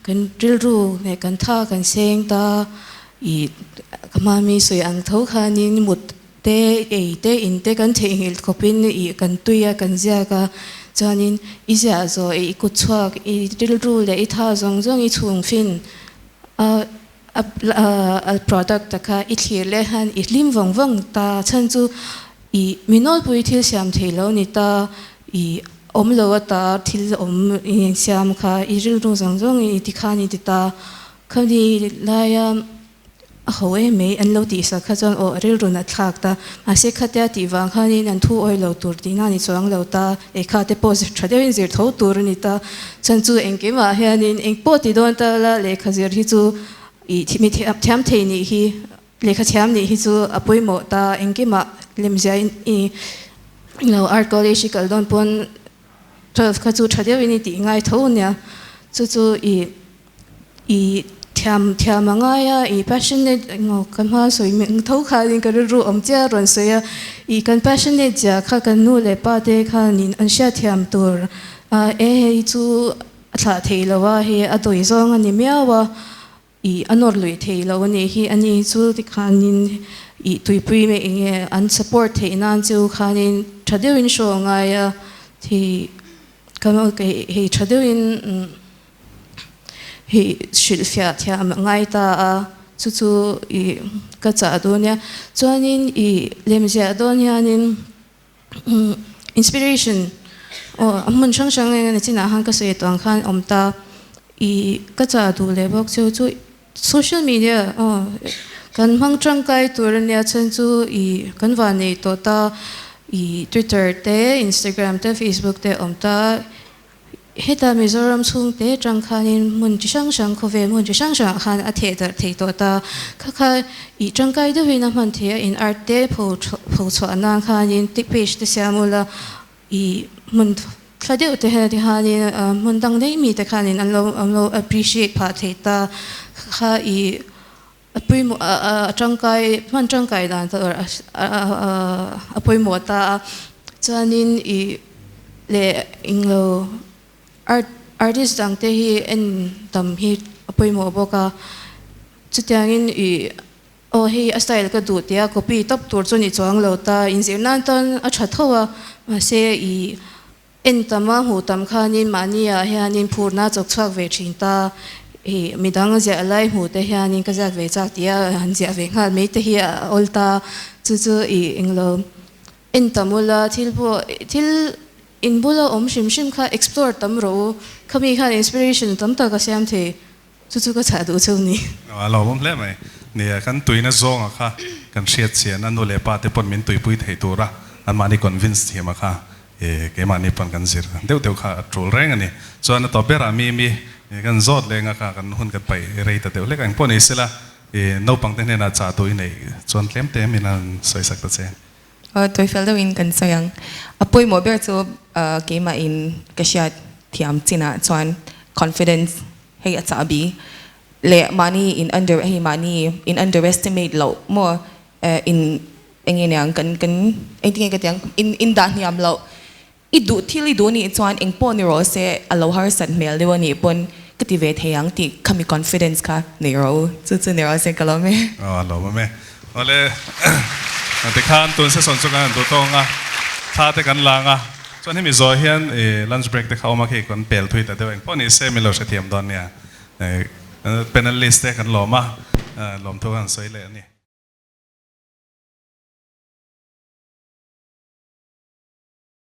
kan rilru leh kan tha kan seng ta i ka hmami sawi ang tho khanin mut te ei te in te kan theihnghilh khawpin i kan tui a kan ziak a chuanin i ziah zawh i kut chhuak i rilru leh i tha zawng zawng i chhung fin a A product te kha i thlir leh hian i hlim vawng vawng ta chhan chu i mi nawlpui thil siam thei lo ni ta i awm lo ata thil awm i siam kha i rilru zawng zawng i ti khan i ti ta khami laia a ho em mai an lo tih sak kha chuan aw rilru nat thlak ta mahse khatia tih vang khanin an thu awi lo tur tihna a ni chuang lo ta lehkha te pawh zir tha deuhin zir tho tur a ni ta. Chhan chu engkimah hianin eng pawh ti dawn ta la lehkha zir hi chu ih mi thiam thei nih hi lehkha thiam nih hi chu a pawimawh ta engkimah lemzia i lo art college i kal dawn pawn 12 kha chu tha deuhin i tih ngai tho ania chu chu ih I thiam thiam a ngai a, i passionate emaw ka hma sawi meng tho khanin ka rilru awm chiah a rawn sawi a, i kan passionate zia kha kan nu leh pa te khanin an hriat thiam tur a, e hei chu a thlah thei lo a, hei a dawi zawng a ni miau a, i a nawr lui thei lo a nih hi, ani chu tikhanin i tuipui mai eng nge an support theih nan chu khanin tha deuhin show a ngai a, hei ka hei tha deuhin. Hei hrilhfiah thiam a ngai ta a, chu chu i ka chah dawn nia. Chuanin i lemziah dawn hianin inspiration aw a hmun hrang hrang eng emaw chinah khan ka sawi tawh ang khan awm ta. I ka chah duh leh bawk chu chu social media aw kan hmang tangkai tur a nia chuan chu i kan van nei tawh ta i Twitter te Instagram te Facebook te awm ta. Heta Mizoram chhungte atang khanin hmun chi hrang hrang, khawvel hmun chi hrang hrangah khan a theh darh thei tawh ta. Kha kha ih tangkai deuhin a hman thei a, in art te pho pho chhuah nan khanin te page te siam ula ih hmun thla deuh te hian tikhanin hmun dang daih mite khanin an lo an lo appreciate phah thei ta. Kha kha ih a pawimawh a tangkai hman tangkai dan tur a pawimawh ta a chuanin ih leh englo art artist dang te hi en tam hi a pawimawh bawk a chutiangin ih aw hei a style ka duh tia copy tawp tur chu ni chuang lo ta inzir nan tan a tha tho a mahse ih En tam a hmuh tam khanin mahniah hianin phurna chawk chhuak ve thin ta. Ih, midang ziah lai hmuh te hianin ka ziak ve chak tih a han ziah ve nghal mai te hi a awl ta. Chu chu ih englo en tam ula thil pawh thil in bula awm hrim hrim kha explore tam rawh u. Khami khan inspiration tam tak a siam thei. Chu chu ka chhah duh cheu ni. A lawmawm hle mai. Nia, kan tuina zawnga kha kan hriat chian a, nu leh pa te pawn min tuipui thei tura anmahni convince thiam a kha keimahni pawn kan zir deuh deuh kha a tul reng a ni. Chuan a tawp berah mi mi kan zawt leng a kha kan hun kan paih rei ta deuh hlek a, engpawh ni sela naupang te hnenah chah duh i neih chuan tlem te min han sawi sak ta che. Tawifel deuhin kan sawi ang. A pawimawh ber chu keimahin ka hriat thiam chinah chuan confidence hei a chahbi leh mahni in under hei mahni in underestimate loh maw in eng nge niang kan kan engtin nge ka ti ang in in dah hniam loh i duh thil i duh nih chuan eng pawh ni rawh se a lo harsat hmel deuh a nih pawn ka ti ve thei ang tih khami confidence kha nei rawh u chu chu ni rawh se ka lawm e. Aw a lawm awm e. Awle tikhan tun session chu kan han duh tawng a, thla te kan lang a, chuan hemi zawh hian lunch break te kha awm a khi kan pel thui ta deuh engpawh ni se min lo hrethiam dawn nia. Panelist te kan lawm a, lawmthu kan sawi leh a ni.